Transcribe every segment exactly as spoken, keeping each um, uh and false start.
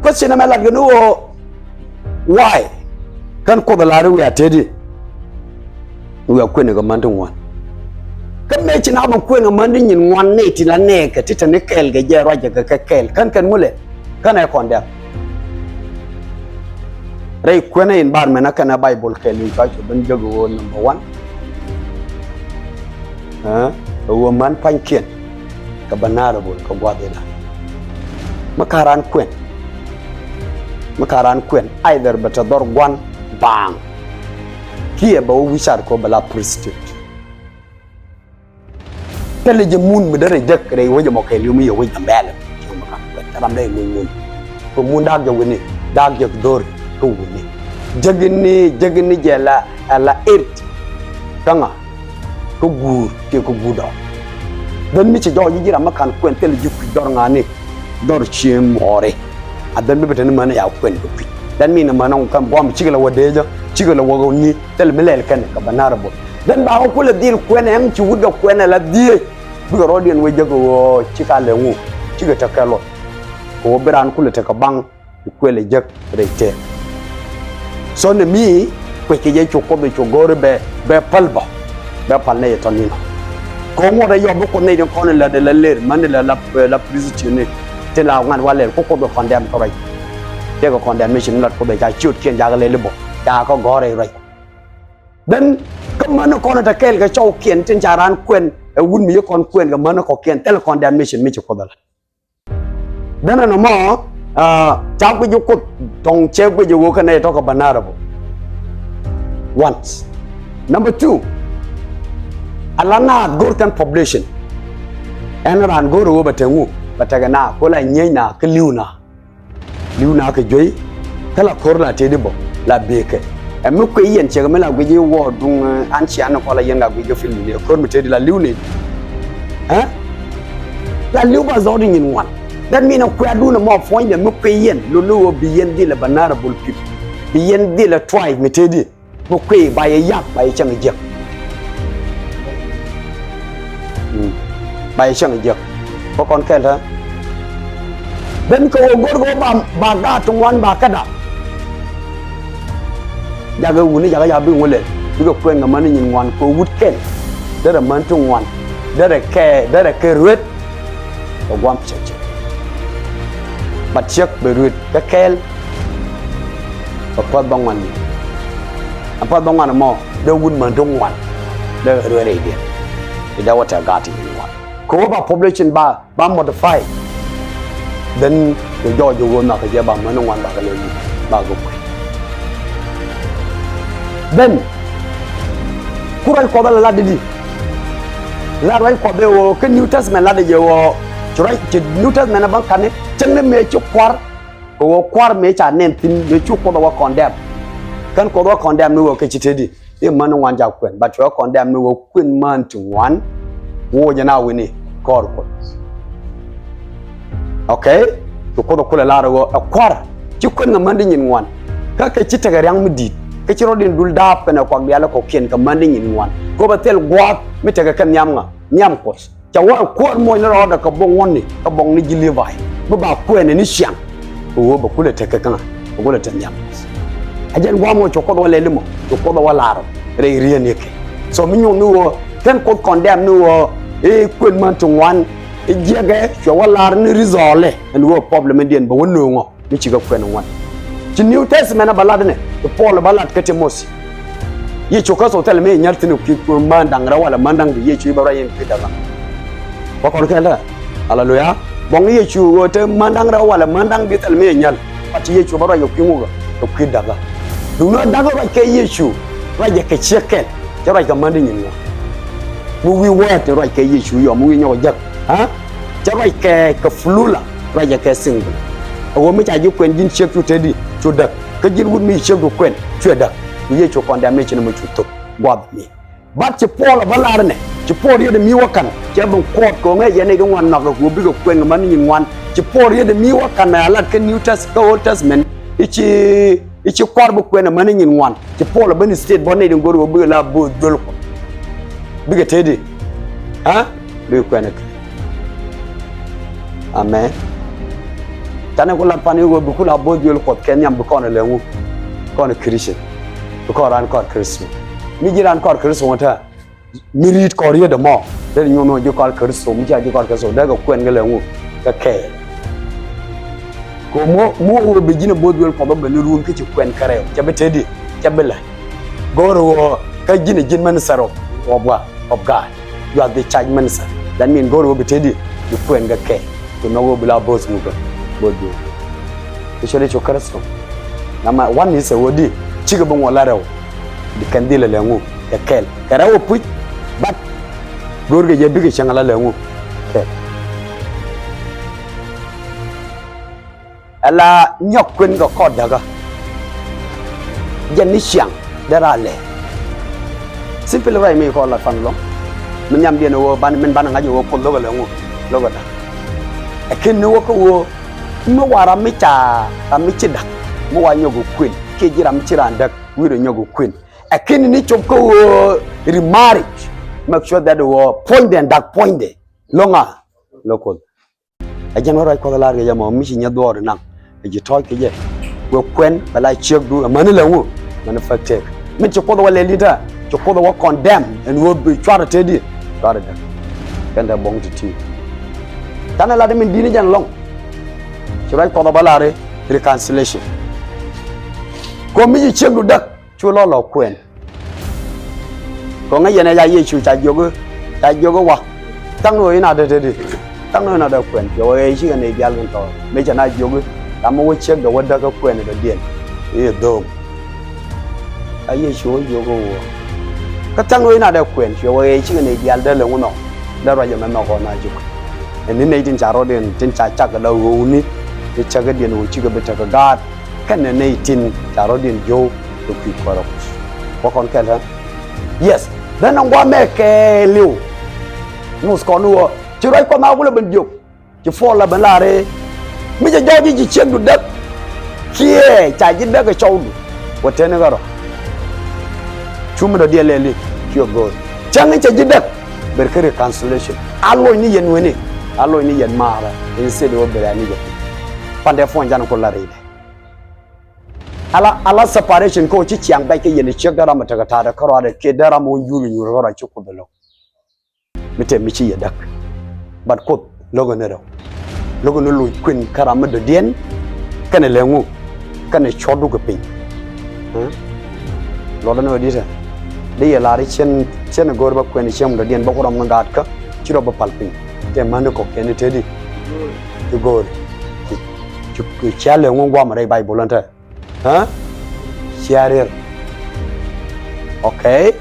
Kä ci nɛmɛ lat kɛ ni ɣöö why? Kän Kuoth ɛ lar i̱ wiaa tëëdi, wiaa kuën kɛ män ti ŋuan. Kä mëë ci na bä kuën kɛ män ti nyin ŋuan, nɛy ti la nɛɛkɛ ti te ni kɛɛl kɛ jɛ, ruacɛ kɛ kɛ kɛɛl. Kän kɛn ŋu lɛ? Kän ɛ condemn. Rɛy kuɛnɛ environment ɛ kɛnɛ Baibol kɛɛl in cua cu ben jek ɣöö number one, ɛ ɣöö män pa̱nykiɛn kɛ vulnerable kɛ gua̱a̱th ëëdan. Mi ka raan kuɛn, mi ka raan kuɛn, either bɛ te dhɔr gua̱n baaŋ, kiɛ bɛ wä wi̱c car kɛ ɣöö bɛ la prostitute. Thilɛ jɛ mun mi derɛ jek rɛy wec ɛmɔ kɛɛliw mi yɛ wec Gambɛlɛ. Cieŋ mi ka̱n kuɛn, thilɛ ram dee muny mun. Kɛ mun da̱a̱k jɛ wi̱ni, da̱a̱k jɛ dhori kä wi̱ni. Jek ni, jek ni jɛ la, ɛ la eight. Kä ŋa? Kä guur kiɛ kä guur dɔɔr. Dhɛn mi cɛ jɔɔc ji̱ ram mi ka̱n kuɛn, thilɛ ji̱ kui̱c dhɔr ŋa̱ni, dhɔr cieŋ muɔɔri. A dhɛn mi bi te ni män ɛ ya kuɛn kɛ kui̱c. Dhɛn mi ni män ɛ ŋu ka̱n buɔ̱m cikɛ la wä deecä, cikɛ la wä ni, thilɛ mi lɛl kɛn kɛ vulnerable. Dhɛn ba ɣä kulɛ dhil kuɛn ɛŋ ci wut kɛ kuɛn ɛ la dhieec. Bikɛ rɔɔdiɛn wee jek ɣöö cikɛ lɛ ŋu, cikɛ tekɛ luɔth. Kɛ ɣöö bi raan kulɛ tekɛ baŋ, bi kuël ɛ jek rɛy tëë. So ni mi kuec kɛ jɛ cu Kuoth cu go̱o̱ri bɛ, bɛ päl bä, bɛ päl nɛy tɔ̱ ni̱n ɔ. Kɛ ɣöö ŋuɔ̱t ɛ yɔp bi Kuoth nɛy tin kɔn in lät ɛ la lër, män in la, la, la prison ni tin la ŋa̱n wa lɛl, ku Kuoth bɛ condemn kɛ ruac. Tëëkɛ condemnation in lat Kuoth ɛ ca ciötkiɛn jakä lɛl i̱ bä, ca kɛ gɔ̱r rɛy ruac. Then kä män kɔn te kɛɛl kɛ cɔwkiɛn tin ca raan kuɛn, ɛ wut mi yi kɔn kuɛn kɛ män kɔkiɛn, thil condemnation mi ci Kuoth ɛ lat. Then ɛn ɛmɔ, ah, ca guic Kuoth tɔŋ cɛ guic ɣöö kɛn ɛ tɔ̱ kɛ vulnerable ones. Number two, a la naath go̱r kɛn population. Ɛn raan go̱r ɣöö bɛ te ŋu, bɛ tekɛ naath, ku la nyieny naath kä li̱w naath. Li̱w na kɛ juey, kä la ko̱r la tëëdi bä, la bëëkɛ. Ɛ mi kui̱ yɛn ciek mi la guic i̱ wä duŋ, eh, an cia ni kɔn la yɛn ka guic kɛ film ni, ko̱r mi tëëdi la li̱w ni. Ɛ? La li̱w ba dhɔr di nyin ŋuan. That mean ɛ kuɛ dun ɛ mɔ puɔ̱nydɛ mi kui̱ yɛn, lo ni wä bi yɛn dhil ɛ vulnerable people. Bi yɛn dhil ɛ tribe mi tëëdi. Mi kuëë ba yɛ yak, ba yɛ cäŋ jiäk. Mm. Ba yɛ cäŋ jiäk. Kä kɔn kɛl tɛ. Ben kɛ ɣöö go̱r kɛ ɣöö ba, ba gaat ti ŋuan ba käda. Jakɛ wuni, jakɛ, jakɛ bi ŋu lɛl. Bikɛ kuɛn kɛ män ti nyin ŋuan kɛ ɣöö wut kɛl. Derɛ män ti ŋuan. Derɛ kɛ, derɛ kɛ ruet. Kɛ guam cɛ cɛ. But ciek bɛ ruet kɛ kɛɛl. Kɛ puɔth bä ŋuan ni. Ɛn puɔth bä ŋuan mɔ, dee wut män ti ŋuan. Dee ruet rɛydiɛn. Ti dee wä tɛ gaat ti ŋuan. Kɛ wä ba population ba, ba modify. Then kɛ jɔɔc jɛ wä nhɔakɛ jɛ ba män ti ŋuan ba kɛ lɛ wut. Ba kɛ kuɛ. Then, ku ruac Kuɔth ala lat di di. La ruac Kuɔth ɛ ɣöö kä New Testament lat di jɛ ɣöö ci ruac ci New Testament ɛ bä kani cäŋ ni mëë ci kua̱r. Kɛ ɣöö kua̱r mëë ca nɛn thi̱n mëë cu Kuoth ɛ wä condemn. Kän Kuoth wä condemn ni ɣöö kɛ ci tëëdi. I̱ män ti ŋuan ca kuɛn, but cuɛ wä condemn ni ɣöö kuën män ti ŋuan. Wä jɛ na wi̱ni kɔr Kuoth. Okay? Kɛ Kuoth ɛ kulɛ lar ɣöö ɛ kua̱r. Ci kuɛn kɛ män ti nyin ŋuan. Kä kɛ ci tekɛ ria̱ŋ mi di̱i̱t. Kä ci rɔ̱diɛn dul da̱a̱p kɛnɛ kuak diaal kɔ̱kiɛn kɛ män ti nyin ŋuan. Kɛ ɣöö bɛ thil gua̱a̱th mi tekɛ kɛ nhiam ŋa? Nhiam Kuɔth. Ca wä kuäär muɔ̱ɔ̱ny ni rɔɔdɛ kɛ buɔ̱k ŋuɔ̱tni, kɛ buɔ̱k ni ji̱ Levi. Mi ba kuɛɛnɛ ni ciaŋ. Kɛ ɣöö bɛ kulɛ tekɛ kä ŋa? Bɛ kulɛ tekɛ nhiam. A jɛn gua̱a̱th mɔ cu Kuoth wä lɛl imɔ, cu Kuoth wä lar rɛy rieen yɛ kɛ. So mi nyuɔ̱th ni ɣöö kɛn Kuoth condemn ni ɣöö i̱ kuën män ti ŋuan i̱ jiɛkɛ cuɛ wä lar ni result ɛn ɣöö problem in diɛn bɛ wä nööŋɔ. Mi cikɛ kuɛn ŋuan. Ci New Testament ɛ bä lat inɛ, ti Paul ɛ bä lat kä Timothi. Yecu Kritho thilɛ mi nyal thi̱n kui̱ män da̱ŋ rɛw walɛ män da̱ŋ bi Yecu i̱ bä ruac in kui̱ da̱ŋ. Bä kɔn kɛl dä. Aleluya. Buɔ̱ŋ Yecu ɣöö te män da̱ŋ rɛw walɛ män da̱ŋ bi thilɛ mi nyal. But Yecu bä ruac kɛ kui̱ ŋukɛ, kɛ kui̱ da̱ŋ. Duundɛ da̱ŋ ruac kɛ Yecu, ruac jɛ kɛ ciek kɛl. Cɛ ruac kɛ män di nyin ŋuan. Mi wi̱i̱ word ruac kɛ Yecu yɔm, mi wi̱i̱ nyɔk jek. Ha? Cɛ ruac kɛ, kɛ plural. Ruacɛ kɛ singular. A ɣöö mi ca ji̱ kuɛn ji̱n ciek cu te di cu däk. Kä ji̱n wut mi ciek cu kuɛn cuɛ däk. Cu Yecu condemnation mi cu thop gua̱a̱th mi. But ci Paul a bä lar inɛ, ci Paul riet mi wä ka̱n cɛ ben kuɔɔt kɛ ɣöö ŋäc yɛn nɛy ti ŋuan nhɔakɛ kɛ ɣöö bikɛ kuɛn kɛ män ni nyin ŋuan. Ci Paul riet mi wä ka̱n mɛ a lat kä New Test-, kä Old Testament i̱ ci, i̱ ci kua̱r bi kuɛn ɛ män ni nyin ŋuan. Ci Paul a ben state bä nɛy ti go̱r ɣöö bikɛ la bo̱o̱th duel Kuɔth. Bikɛ te di. Ha? Bikɛ kuɛn ɛ kɛ. Amen. Canɛ ku lat pan i̱ ɣöö bi ku la bo̱o̱th duël Kuɔth kɛ nhiam bi kɔn ɛ lɛ ŋu? Kɔn ɛ Christian. Bi kɔn raan kɔr Kritho. Mi ji̱ raan kɔr Kritho ŋuɔ̱t tɛ. Mi ri̱i̱t kɔr yet ɛmɔ. Dee nyuɔ̱n ɣöö ji̱ kɔr Kritho, mi cia ji̱ kɔr Kritho dee kɛ kuɛn kɛ lɛ ŋu? Kɛ kɛɛl. Kɛ ɣöö mi wä ɣöö bi ji̱n ɛ bo̱o̱th duël Kuɔth ɔ ben ni ruun kä ci kuɛn kärɛw. Cɛ bi te di, cɛ bi lɛ. Go̱o̱r ɣöö kä ji̱n ɛ ji̱n minister of, of what? Of God. You are the church minister. That mean go̱o̱r ɣöö bi te di, bi kuɛn kɛ kɛɛl. Kɛ nhɔk ɣöö bi la bo̱o̱th ŋu kɛ bo̱o̱th duël. Kɛ ciöt Yecu Kritho. Nama wan ni sɛ ɣöö di cikɛ bi ŋuɔ la rɛw. Di kɛn dhil ɛ lɛ ŋu? Kɛ kɛɛl. Kɛ rɛw ɛ puc. But go̱o̱rkɛ jɛ bikɛ cieŋ ala lɛ ŋu? Kɛɛl. Ala nyɔk kuën kɛ kɔt däkä. Jɛn ni ciaŋ dee ra lɛ. Simple way mi kɔ lat pan lɔŋ. Mi nhiamdiɛn ɣöö ban, min banɛ ŋa̱c ɣöö Kuoth lo̱kɛ lɛ ŋu? Lo̱kɛ da̱k. Ɛ ken ni wä kä ɣöö mi wa ram mi ca, ram mi ci da̱k, mi wa nyɔk ɣöö kuën, kiɛ ji̱ ram mi ci raan däk wi̱i̱dɛ nyɔk ɣöö kuën. Ɛ ken ni cop kä ɣöö remarriage, make sure that ɣöö puɔ̱nydɛ da̱k puɔ̱nydɛ. Lo̱ŋa? Lo̱k Kuoth. Ɛ jɛn wä ruac Kuɔth ɛ lar kɛ jɛ mɔ, mi ci nyɛ dhuɔɔr inaŋ, ɛ ji̱ tɔ̱ɔ̱c kɛ jɛ. Wek kuɛn bɛ la ciekdu, amäni lɛ ŋu? Amäni fak tëëk. Min ci Kuoth ɛ wä lɛl di̱t ɛ, ci Kuoth ɛ wä condemn ɛn ɣöö bi cuarɛ te di, cuarɛ däk. Kɛn te buɔ̱ŋ ti̱ti̱. Canɛ lat min di̱t ni jɛn lɔ̱ŋ. Ci ruac Kuɔth ɛ bä lar i̱ reconciliation. Kɛ ɣöö mi ci ciekdu däk, cu lɔ lɔ kuɛn. Kɔŋä yɛn ɛ ca Yecu ca jiök i̱, ca jiök i̱ wa. Tha̱a̱ŋ ni ɣöö inɔ dee te di. Tha̱a̱ŋ ni ɣöö inɔ dee kuɛn. Cuɛ wä ɣɛɛ cikɛ nɛy diaal kɛn tɔ̱. Mëë cɛ na jiök i̱, ram mi wä ciekdɛ wä däk kä kuɛn ɛ dɔ̱diɛn. I̱ dhööŋ. Ca Yecu wä jiök i̱ wä. Kä tha̱a̱ŋ ni ɣöö inɔ dee kuɛn. Cuɛ wä ɣɛɛ cikɛ nɛy diaal dee lɛ ŋu nɔ. Dee ruac ɛmɛ mɛ kɔn a jiök. Ɛn ni nɛy tin ca rɔ̱diɛn, tin ca cak kɛ la ɣööni. Ti cäkädiɛn ɣöö cikɛ bi tekɛ gaat. Kɛnɛ nɛy tin ca rɔ̱diɛn jiök kɛ kui̱ kɔrɛ Kuɔth. Wä kɔn kɛl ɣä? Yes. Dee nɔ guamɛ kɛɛliw. Nyuuth kɔn wä. Ci ruac Kuɔth na wä kulɛ ben jiök. Ci Puɔl la ben lar i̱, mi cɛ jɔɔc i̱ ci ciekdu däk. Kiɛ ca ji̱ däk ɛ cɔwdu. Wä teni ɣä rɔ. Cu mi dɔ̱diɛn lɛli. Ciɛ go̱o̱r. Cäŋ i̱ cɛ ji̱ däk. Ber kä reconciliation. A loc ni yɛn weni. A loc ni yɛn maarä. Instead wä ber a ni jɛ. Pandɛ puɔ̱ny can ku la rɛydɛ. Ala, ala separation kä ɣöö ci ciaŋ bɛc kä yɛn i̱ ciek dee ram ɛ tekɛ ta̱a̱dɛ kärɔadɛ kiɛ dee ram ɛ wä nyuur i̱ nyuur kärɔa ci Kuoth ɛ lo̱k. Mi tëë mi ci yɛ däk. But Kuoth lo̱k ɛn rɛw. Lo̱k ɛn loc kuën kä ram mi dɔ̱diɛn kɛnɛ lɛ ŋu kɛnɛ cuɔ̱tdu kɛ piny. Ɛ? Luɔtdä ni ɣä di̱tɛ. Dee yɛ lar i̱ cien, cien ɛ go̱o̱r bä kuɛn i̱ cien mi dɔ̱diɛn bä ku ram mi gaatkä ci rɔ bä pal piny. Tëë mäni kɔ̱kiɛn i̱ te di. Ci go̱o̱r. Ci, ci, ci a lɛ ŋu guam rɛy Baibol ɛn tɛ. Ɛ? Cia rier. Okay.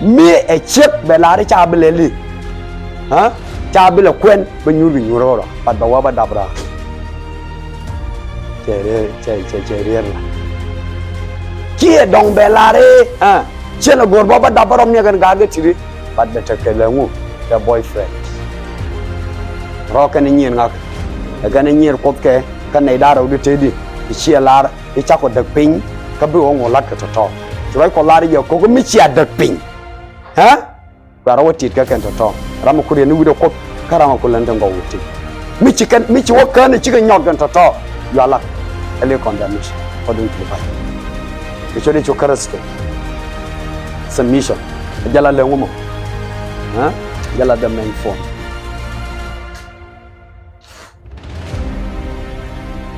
Mi ɛ ciek bɛ lar i̱ ca bi lɛ li. Ɛ? Ca bi lɛ kuɛn bä nyuur bi nyuur rɔ. But bɛ wä bä dap raar. Cɛ rier, cɛ, cɛ, cɛ rier la. Kiɛ dɔ̱ŋ bɛ lar i̱, ɛ, ciɛ lɛ go̱r bä bä dap bä rɔm niɛk ɛn gaat kɛ ti̱ti̱. But bɛ tekɛ lɛ ŋu? Kɛ boyfriend. Rɔ kɛn nyier ŋak. Ɛ kɛn nyier Kuoth kɛ, kä nɛy da̱ŋ rɛw di tëëdi. I̱ ciɛ lar, i̱ cakɔ däk piny, kä bi ɣöö ŋuɔ la̱t kɛ tɔ̱tɔ̱. Ci ruac Kuɔth lar i̱ jɛ ko̱k mi cia däk piny. Ɛ? Kuɛ rɔ wä tit kɛ kɛn tɔ̱tɔ̱. Ram mi ku riɛn ni wi̱cdɛ Kuoth, kä ram mi ku lɛn ti ŋɔk wä tit. Mi ci kɛn, mi ci wä kään i̱ cikɛ nyɔk kɛn tɔ̱tɔ̱. You are lucky. Ɛ li condemnation. According to the Bible. Kɛ ciöt Yecu Kritho. Submission. Ɛ jɛ la lɛ ŋu mɔ. Ɛ? Jɛ la the main point.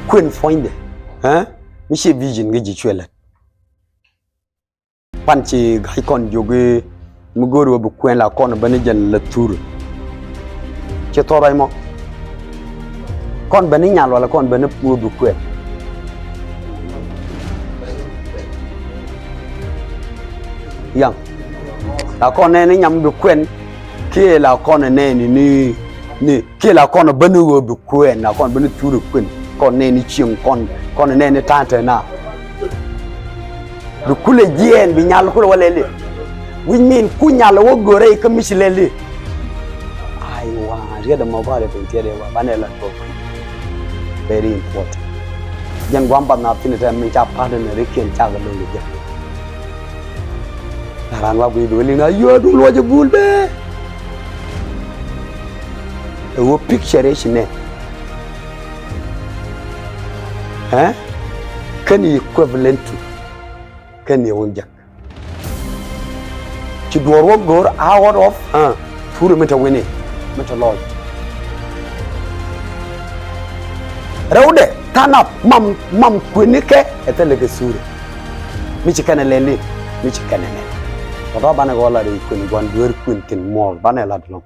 Kuën puɔ̱nydɛ. Ɛ? Mi ci vision kä ji̱ cuɛ lät. Pan ci ga̱c kɔn jiök i̱ mi go̱o̱ri wä bi kuɛn la kɔn bä ni jɛn la thur. Ci thɔr ruac mɔ. Kɔn bä ni nyal wala kɔn bä ni wä bi kuɛn. Yaŋ. La kɔn nɛɛni nyam bi kuɛn. Kiɛ la kɔn nɛɛni ni, ni. Kiɛ la kɔn bä ni ɣöö bi kuɛn, la kɔn bä ni thuri kuën, kɔn nɛɛni cieŋ kɔn, kɔn nɛɛni ta̱a̱ te na. Bi kulɛ jiɛɛn, bi nyal kulɛ wä lɛli. Which mean ku nyal wä görɛ kä mi ci lɛli. Aiwa, riet ɛmɔ gɔ̱a̱r ɛ piny tiɛt ɛ wa, banɛ la tuɔk. Very important. Jɛn gua̱a̱m bath na thin ɛ tɛ min ca partner ri kiɛn ca kɛ lo̱ŋ kɛ jɛ. La raan wa guiy bi wä liŋ na yio̱o̱ duŋ luɔc ɛ bul bee. Ɛ wä picture i̱ ci nɛ. Ɛ? Kɛn equivalent to, kɛn ɛ wä jek. Ci duɔ̱ɔ̱r wä go̱o̱r out of, ɛ, thuri mi te wi̱ni, mi te lɔc. Rɛwdɛ, stand up, mam, mam kuëni kɛ, ɛ thilɛ kɛ thuri. Mi ci kɛn ɛ lɛli, mi ci kɛn ɛ nɛ. Tɔ̱tɔ̱ banɛ gɔɔ la rɛy kuën gua̱n dueer kuën thi̱n muɔ̱ɔ̱r, banɛ la dɔ̱ŋ.